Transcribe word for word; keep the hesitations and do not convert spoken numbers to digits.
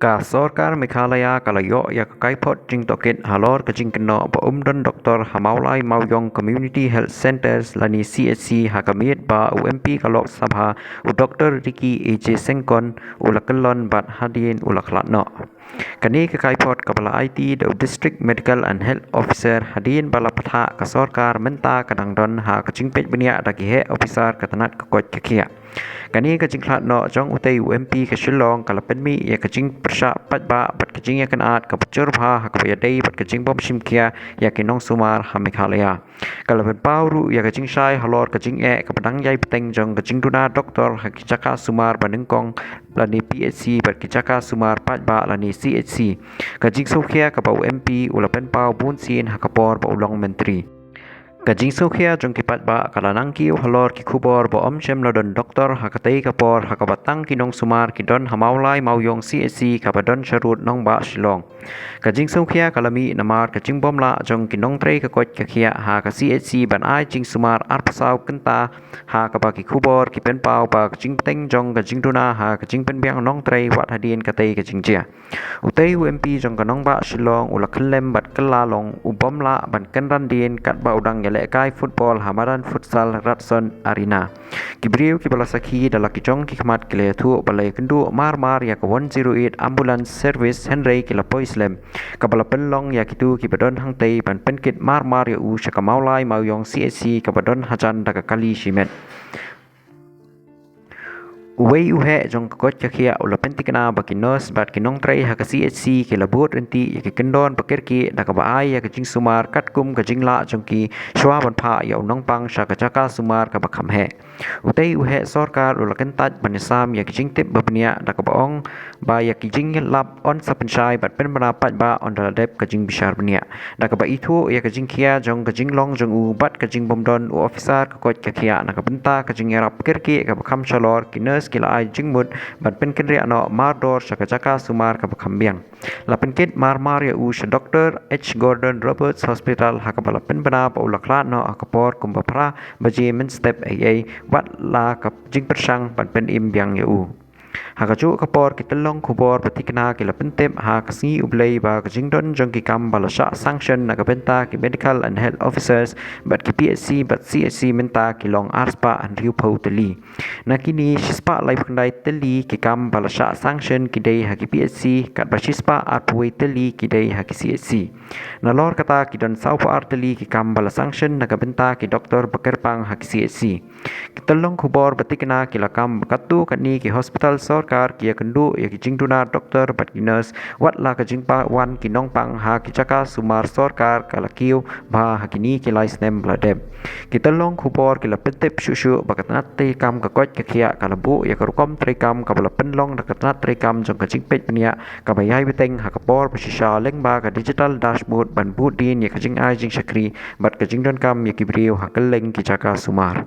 Ka sorkar Meghalaya ka la ïoh ïa ka kaiphod jingtohkit halor ka jingkynnoh ba ym don doktor ha Mawlai Mawiong Community Health Centres lane C H C ha ka miet ba u M P ka Lok Sabha, u Doktor Ricky A J Syngkon, u la kyllon bad hadien u la khlad noh. Kane ka kaiphod kaba la aiti da u District Medical and Health Officer hadien ba la pathah ka sorkar mynta ka dang don ha ka jingpeit bniah da ki heh ophisar ka tnat ka koit ka khiah. Kane ka jingkhlad noh jong utei u M P ka Shillong ka la pynmih ïa ka jingpyrshah paidbah bad ka jingïakynad kaba jur bha ha kaba ïadei bad ka jingbym shim khia ïa ki nongsumar ha Meghalaya. Ka la pynpaw ruh ïa ka jingshai halor ka jingeh kaba dang ïai bteng jong ka jingduna doktor ha ki jaka sumar ba nyngkong lane P H C bad ki jaka sumar paidbah lane C H C. Ka jingsngewkhia kaba u M P u la pynpaw bunsien ha ka por ba u long myntri. Ka jingsngewkhia jong ki paidbah ka la nangkiew halor ki khubor ba ym shym la don doktor ha katei ka por ha kaba tang ki nongsumar ki don ha Mawlai Mawiong C H C kaba don sharud nongbah Shillong. Ka jingsngewkhia ka la mih namar ka jingbym lah jong ki nongtrei ka koit ka khiah ha ka C H C ban ai jingsumar arphew saw kynta ha kaba ki khubor ki pynpaw ba ka jingbteng jong ka jingduna ha ka jingpynbiang nongtrei wat hadien katei ka jingjia. Utei u M P jong ka nongbah Shillong u la khyllem bad kylla long u bym lah ban kynran dien katba u dang ïalehkai football ha madan futsal Radisson Arena. Ki briew kiba la sakhi da la ki jong ki khmat ki la ïathuh ba la ïakynduh mar mar ïa ka one zero eight ambulance service hynrei ki la poi slem. Kaba la pynlong ïa kitu kiba don hangtei ban pynkit mar mar ïa u sha ka Mawlai Mawiong C H C kaba don hajan da ka kali shimet. Uwei u heh jong ka koit ka khiah u la pynthikna ba ki nurse bad ki nongtrei ha ka C H C ki la bud ryntih ïa ki kyndon ba kyrkieh da kaba ai ïa ka jingsumar katkum ka jinglah jong ki shuwa ban phah ïa u nongpang sha ka jaka sumar kaba kham heh. Utei u heh sorkar u la kyntait ban ïasam ïa ki jingtip ba bniah da kaba ong ba ïa ki jinglap yn sa pynshai bad pynbna paidbah ynda la dep ka jingbishar bniah. Da kaba ithuh ïa ka jingkhia jong ka jinglong jong u bad ka jingbymdon u ophisar ka koit ka khiah na ka bynta ka jingïarap kyrkieh kaba kham shalor, ki nurse ki la ai jingmut ban pynkynriah noh mardor sha ka jaka sumar kaba kham biang. La pynkit mar mar ïa u sha Doktor H Gordon Roberts Hospital ha kaba la pynbna ba u la khlad noh ha ka por kumba phra baje mynstep eiei wat la ka jingpyrshang ban pynim biang ïa u. Ha kajuh ka por ki tyllong khubor ba thikna ki la pyntip ha ka sngi U Blei ba ka jingdon jong ki kam ba la shah sanction na ka bynta ki medical and health officers bad ki P H C bad C H C mynta ki long arspah hynriewphew tylli. Na kine shispah laiphew khyndai tylli ki kam ba la shah sanction ki dei ha ki P H C katba shispah arphew wei tylli ki dei ha ki C H C. Nalor kata ki don sawphew ar tylli ki kam ba la sanction na ka bynta ki doktor ba kyrpang ha ki C H C. Ki tyllong khubor ba thikna ki la kam ba katto katne ki hospital sorkar ki ïakynduh ïa ki jingduna doktor bad ki nurse wat la ka jingpang wan ki nongpang ha ki jaka sumar sorkar ka la kiew bha ha kine ki lai snem ba la dep. Ki tyllong khubor ki la pyntip shuh shuh ba ka tnat treikam ka koit ka khiah ka la buh ïa ka rukom treikam kaba la pynlong da ka tnat treikam jong ka jingpeit bniah kaba ïai bteng ha ka por ba shisha lyngba ka digital dashboard ban buh dien ïa ka jingai jingshakri bad ka jingdonkam ïa ki briew ha kylleng ki jaka sumar.